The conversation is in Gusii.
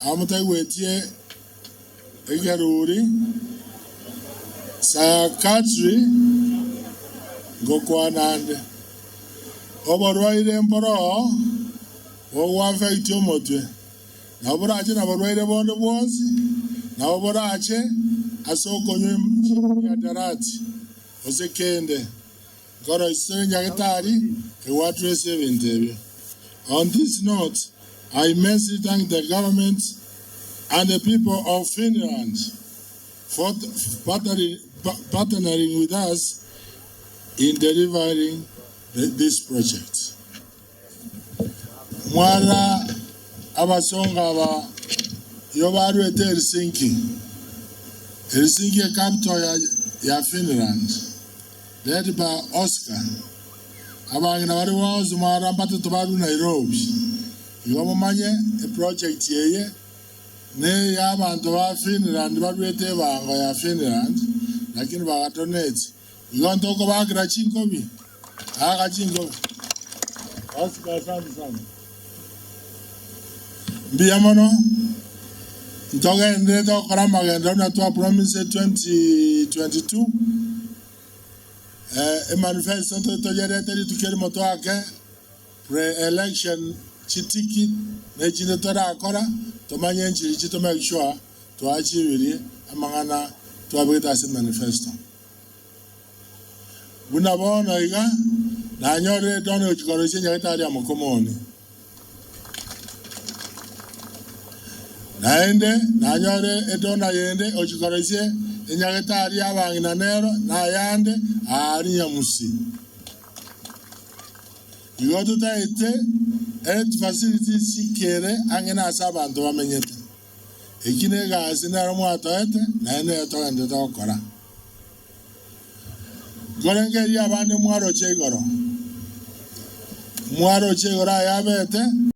Amotaigwetie ekeruri, psychiatry, ngokwana ande. Oborwaire mboroo bogoaffect omotwe, nabo borache na borwaire bonde bwonsi, nabo borache ase okonywa emihadarati gose kende. Nkoroisia nyagetari egwatrese ebinto ebio. On this note, I immensely thank the government and the people of Finland for partnering with us in delivering this project. Mwarora abasongo aba igo barwete Helsinki, Helsinki ecapital ya, ya Finland, led by Oscar. Abang'ina baria bonsi mwarora mbatato barure Nairobi, igo momanye eproject eye neya abanto ba Finland barwete ebango ya Finland, lakini bagadonate. Igo ntokobakera chinkobi. Aka chinkobi. Oscar, asante sana. Mbuya mono. Ntogenderete gokora amagenderero buna twapromise 2022. Eh, emanifesto ntotogerete rituko erimo toake pre-election chitiki na echinde torakora tomanye enchiri chi to make sure twaachibirie amang'ana twabegete ase manifesto. Buna bono iga nanyorire etono gochia koroisia enyagetari ya mokomoni. Naende nanyore etono yende gochia koroisia enyagetari y'abang'ina nero, na ayande aaria nyamusi. Igo totaete health facilities chikere ang'e nase abanto bamenyete. Eki negasi nero mwatoete, naende nero togenderete gokora. Nkorengereria abande mwaroche igoro, mwaroche igoro ayabete.